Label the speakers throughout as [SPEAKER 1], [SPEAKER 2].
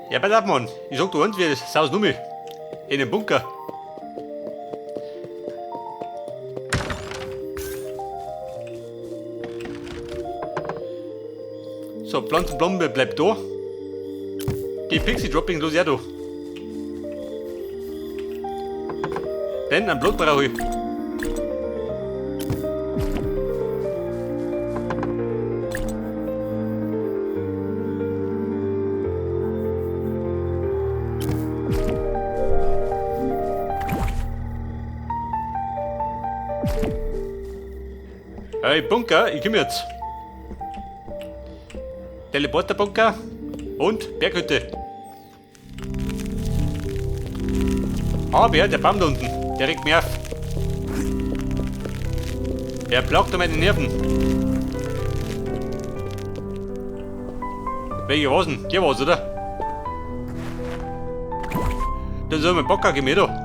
[SPEAKER 1] Ja, pass auf, Mann. Ich sag dir eins, wir saus nur in den Bunker. So, Pflanzenblombe bleibt da. Die Pixie Dropping los ja da. Denn ein Blut brauche ich. Hey Bunker, ich komme jetzt. Teleporterbunker und Berghütte. Aber der Baum da unten, der regt mich auf. Der plagt um meine Nerven. Welche war's denn? Der war's, oder? Dann soll mein Bocker gehen, da.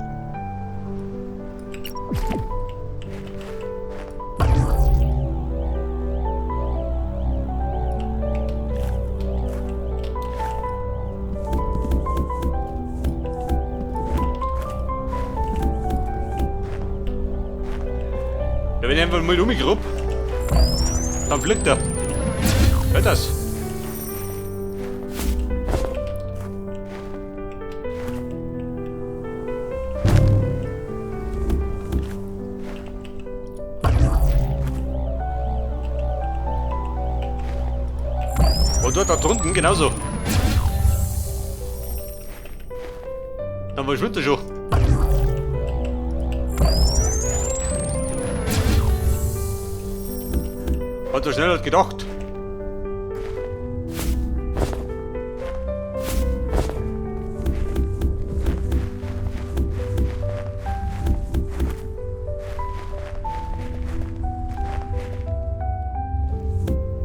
[SPEAKER 1] Ja, wenn ich einfach mal umgrub, dann fliegt er. Hört das? Und dort da drunten genauso. Dann verschwindet er schon. Hat so schnell als gedacht.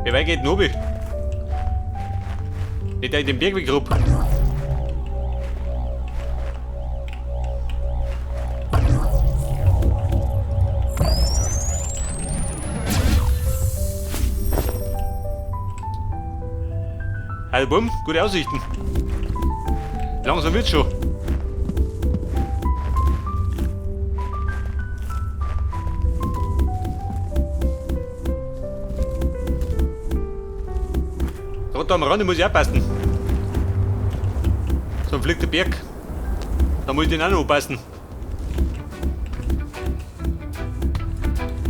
[SPEAKER 1] Wie weit geht denn oben? Nicht in den Berg grub. Also bumm, gute Aussichten. Langsam wird's schon. Gerade da am Rande muss ich aufpassen. So fliegt der Berg. Da muss ich den auch noch aufpassen.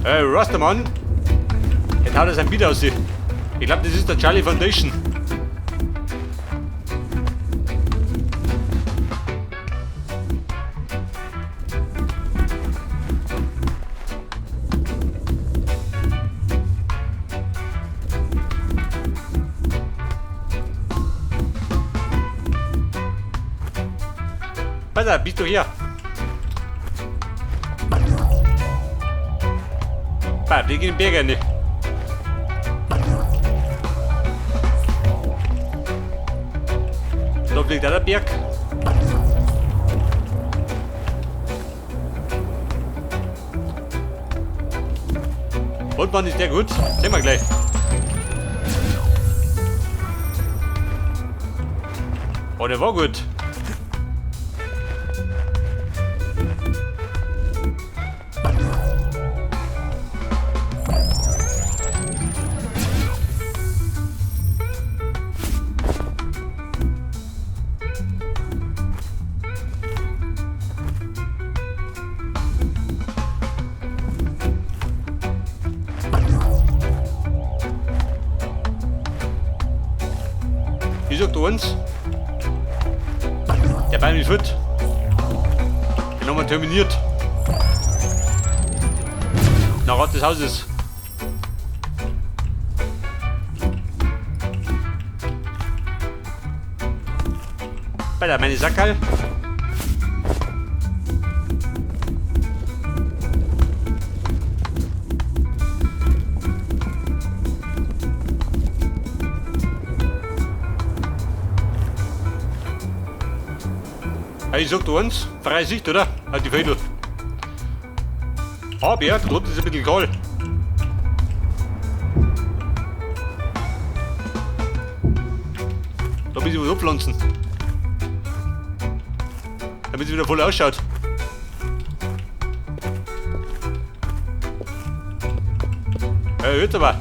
[SPEAKER 1] Hey, Rastermann. Jetzt haut er sein Beat aus. Ich glaube, das ist der Charlie Foundation. Pass auf, bist du hier? Bah, flieg in den Berg rein. Da fliegt auch der Berg. Und wann ist der gut? Sehen wir gleich. Oh, der war gut. Wie sagt uns? Der Bein ist fit. Den haben wir terminiert. Nach Rat des Hauses. Bei meine Sackerl. Ich sag dir eins, freie Sicht, oder? Hat die Fädel. Aber ja, da drunten ist ein bisschen kahl. Da muss ich was abpflanzen. Damit sie wieder voll ausschaut. Ja, hört aber.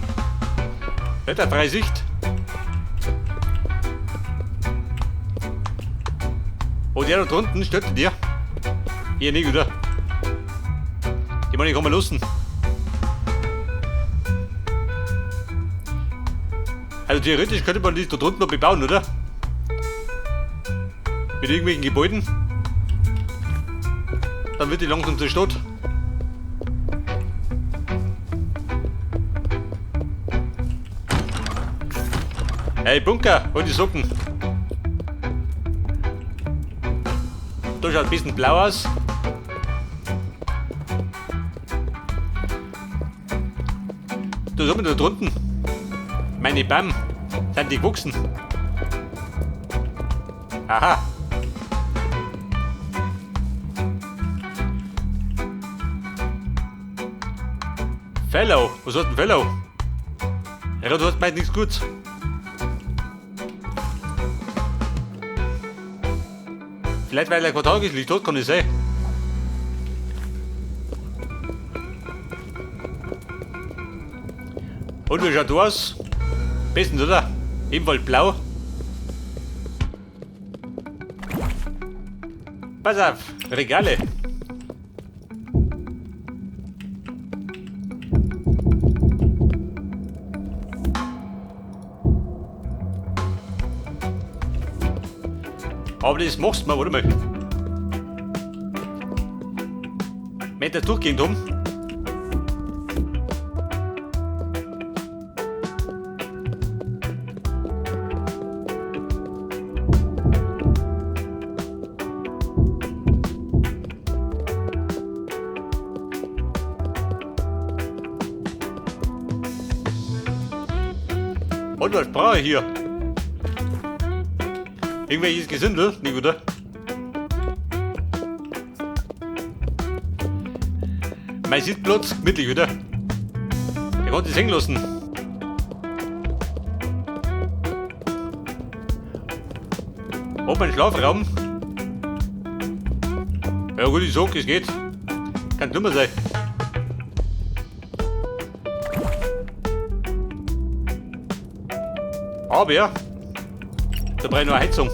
[SPEAKER 1] Nicht eine freie Sicht. Oh, der da drunten, stört dir? Hier nicht, oder? Die meine ich kann man lassen. Also theoretisch könnte man die da drunten noch bebauen, oder? Mit irgendwelchen Gebäuden. Dann wird die langsam zur Stadt. Hey Bunker, hol die Socken. Da schaut ein bisschen blau aus. Da sind wir da drunten. Meine Bam, sind die gewachsen. Aha. Fellow, was hat denn Fellow? Ja, du hast meint nichts Gutes. Vielleicht weil er kein Tageslicht hat, kann es sein. Und wie schaut aus? Bestens, oder? Ebenfalls blau. Pass auf, Regale. Aber das machst du mal, warte mal. Mit der durchgehend um. Und was brauche ich hier? Irgendwelches Gesindel, nicht oder? Mein Sitzplatz gemütlich, oder? Ich kann das hängen lassen. Ob mein Schlafraum? Ja gut, ich sag, es geht. Kann dummer sein. Aber ja, da brauche ich noch eine Heizung.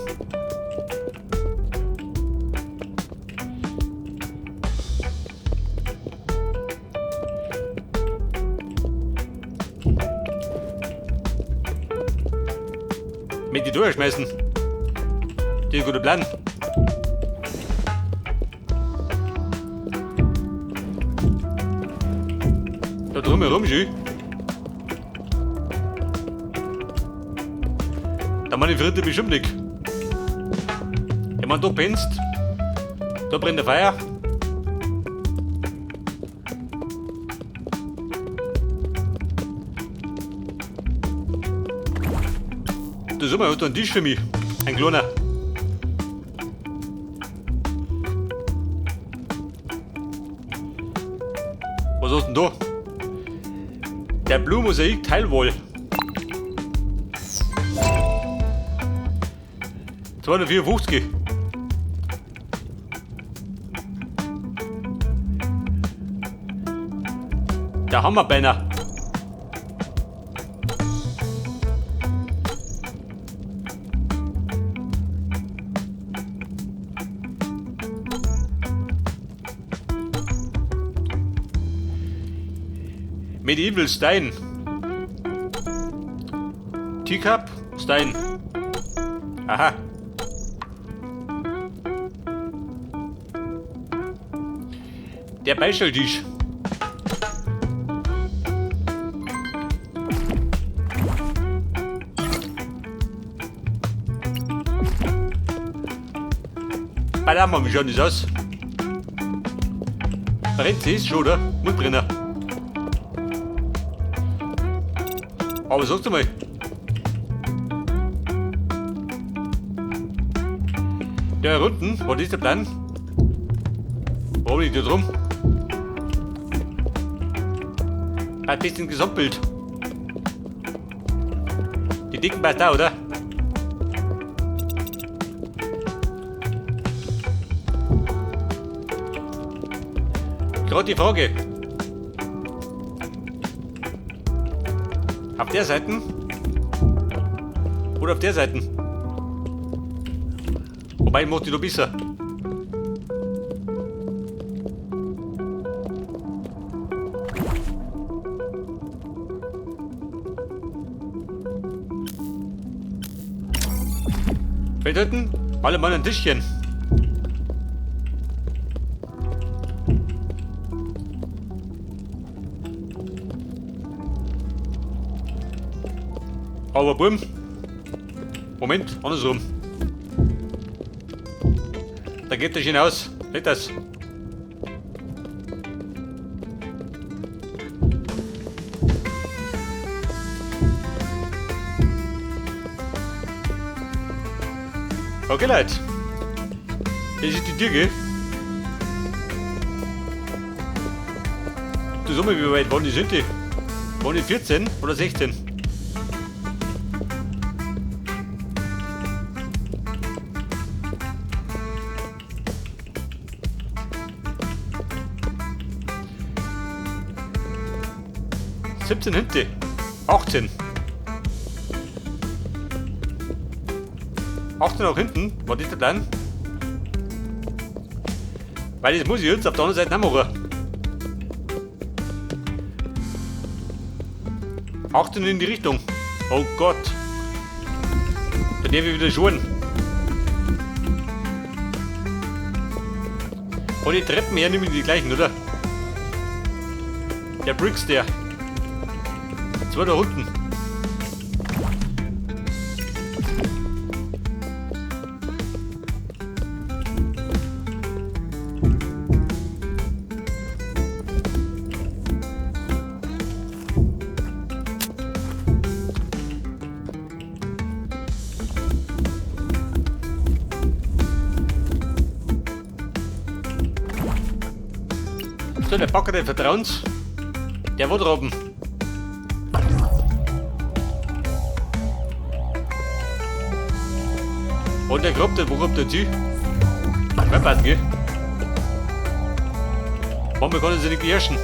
[SPEAKER 1] Mit die durchschmeißen. Die ist guter Plan. Da drumherum schön. Da meine Fritte bestimmt nicht. Ich mein, da pennst, da brennt der Feuer. Da ist immer ein Tisch für mich. Ein kleiner. Was hast du denn da? Der Blue Mosaic Teilwohl. 254. Der Hammerbeiner. Medieval Stein. Teacup Stein. Aha. Der Beistelltisch. Ballern, wie schaut das aus? Brennt es schon, oder? Muss brennen. Aber sagst du mal. Da unten, was ist der Plan? Warum liegt da drum? Ein bisschen Gesamtbild. Die dicken passt da, oder? Gerade die Frage. Auf der Seite? Oder auf der Seite? Wobei, ich mach die noch besser. Vielleicht alle mal ein Tischchen. Aber bumm. Moment, andersrum. Da geht das hinaus. Nicht das. Okay, Leute. Das ist die Tür, gell? Du sag mal, wie weit waren die sind die? Waren die 14 oder 16? 17 hinten. 18. 18 nach hinten. War das der Plan? Weil das muss ich jetzt auf der anderen Seite auch machen. 18 in die Richtung. Oh Gott. Da darf ich wieder schauen. Von den Treppen her nehme ich die gleichen, oder? Der Bricks, der. Zwei da unten. So, der Backer des Vertrauens, der war da oben. Und der grubt, wo grubt der zu? Wegbeißen, gell? Warum kann er sich nicht beherrschen?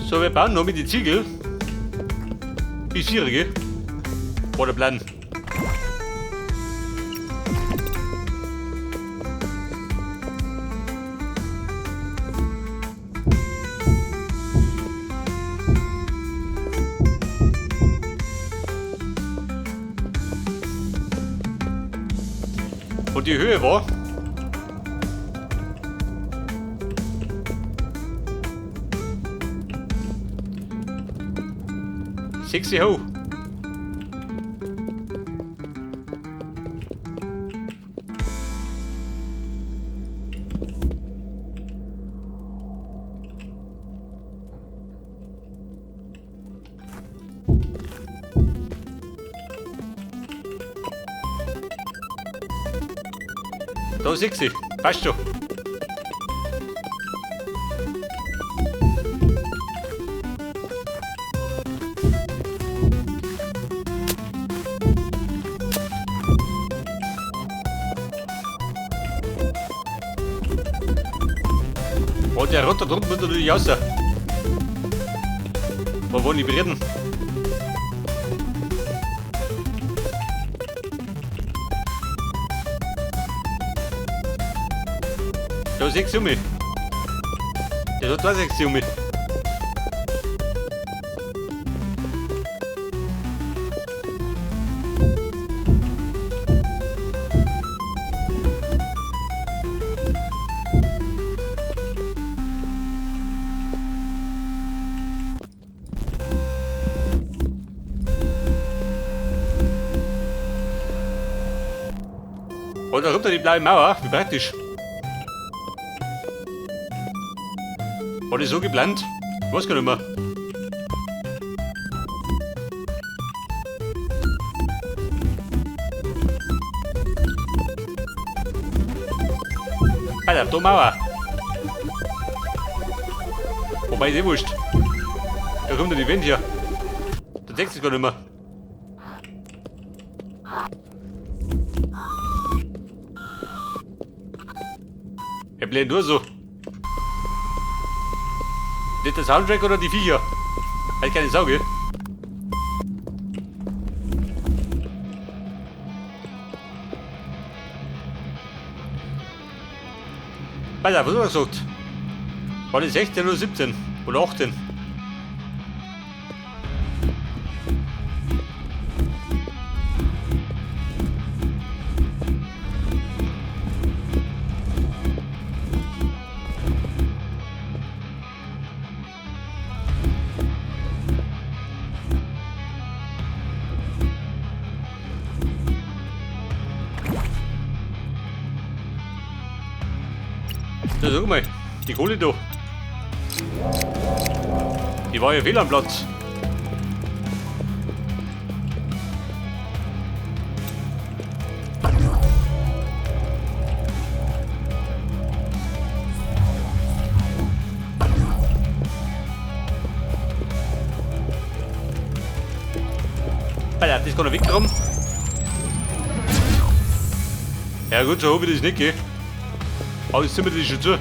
[SPEAKER 1] So, wir bauen noch mit den Ziegel. Bis hier, gell? War der Plan. Und die Höhe war 6 hoch. Da 6, passt schon. Und der runter drunten muss natürlich raus. Wo wollen die bereden? Da 6 um mich. Der hat 2 6 um mich. Und da kommt die blaue Mauer, wie praktisch. War das so geplant? Ich weiß gar nicht mehr. Alter, da Mauer. Wobei, ist eh wurscht. Da kommt ja die Wind hier. Da deckst du gar nicht mehr. Er blendet nur so. Nicht der Soundtrack oder die Viecher? Halt keine Sau, gell? Pass auf, was hat er gesagt? War das 16 oder 17? Oder 18? Da sag mal, die Kohle da. Die war ja fehl am Platz. Alter, das kann er wegkommen. Ja gut, so hoffe ich das nicht, gell? Aber das Zimmer ist schon zu.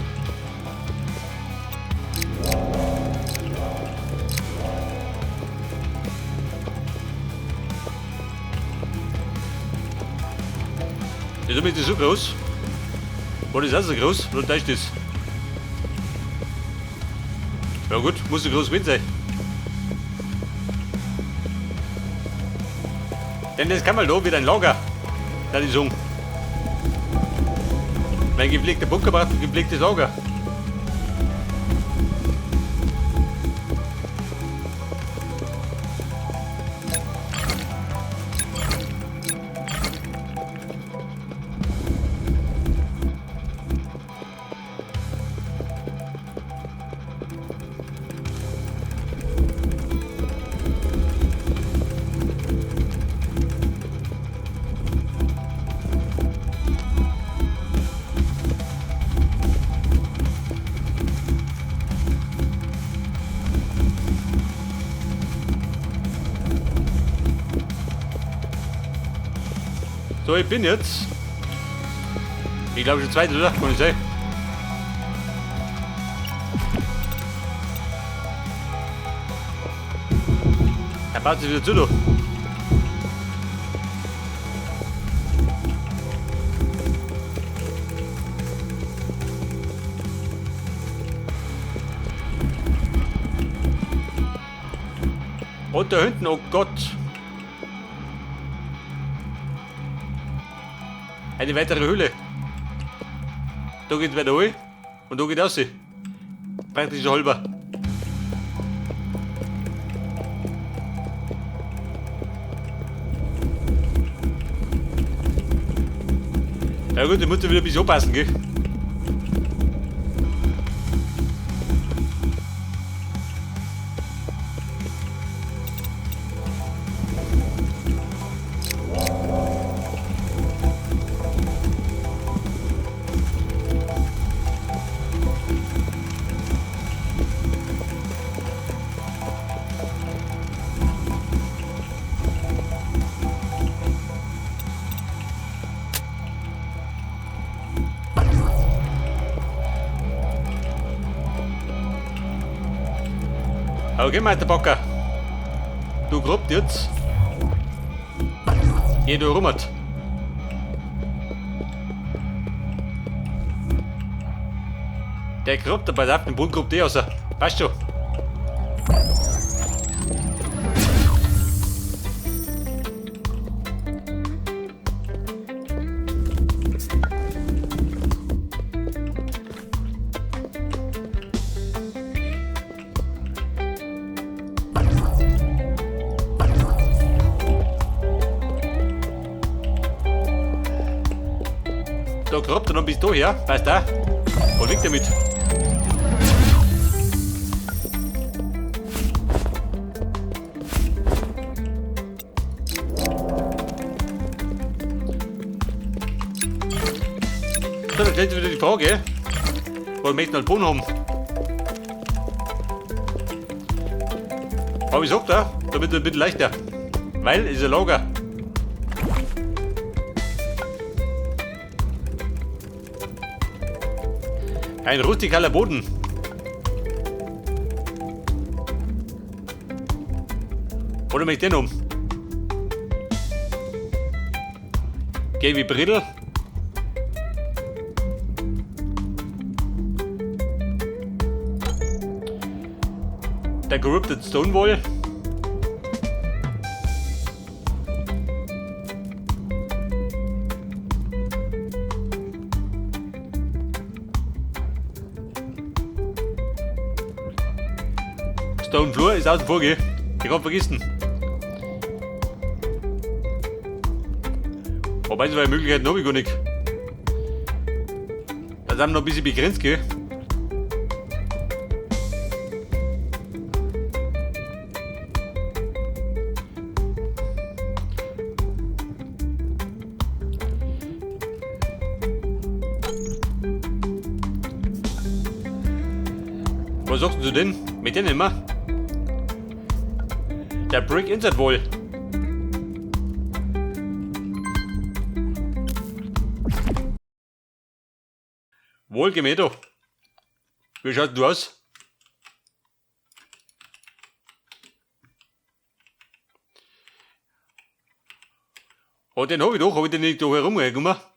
[SPEAKER 1] Das ist so groß. War das auch so groß? Oder täuscht das? Ja gut, muss so groß gewesen sein. Denn das kann man da wieder ein Lager. Da die sagen. Mein gepflegter Bunker braucht ein gepflegtes Lager. So, ich bin jetzt, ich glaube schon zweit, oder? Kann ich sein. Er baut sich wieder zu, du. Und da hinten, oh Gott. Eine weitere Höhle. Da geht's weiter hoch und da geht raus. Praktisch halber. Ja gut, ich muss da wieder ein bisschen aufpassen, gell? Okay, Meister Bocker. Du grubt jetzt. Geh du rummert. Der grubt, aber auf den Boden grubt eh raus. Passt schon. Da grubt er noch bis da her, weißt du? Und weg damit. So, da stellt sich wieder die Frage, was möchten wir Boden haben? Aber ich sag da, damit es ein bisschen leichter. Weil ist ein Lager. Ein rustikaler Boden. Oder möchte ich den um? Gelbe Brittel. Der Corrupted Stonewall. Stone Floor ist außen vor, gell? Ich kann vergessen. Wobei, zwei Möglichkeiten habe ich gar nicht. Da sind wir noch ein bisschen begrenzt, gell? Was sagst du denn? Mit denen immer? Der Brick Insert Wall. Wohlgemäht. Wie schaut du aus? Oh, den hab ich doch, hab ich den nicht da herumgekommen?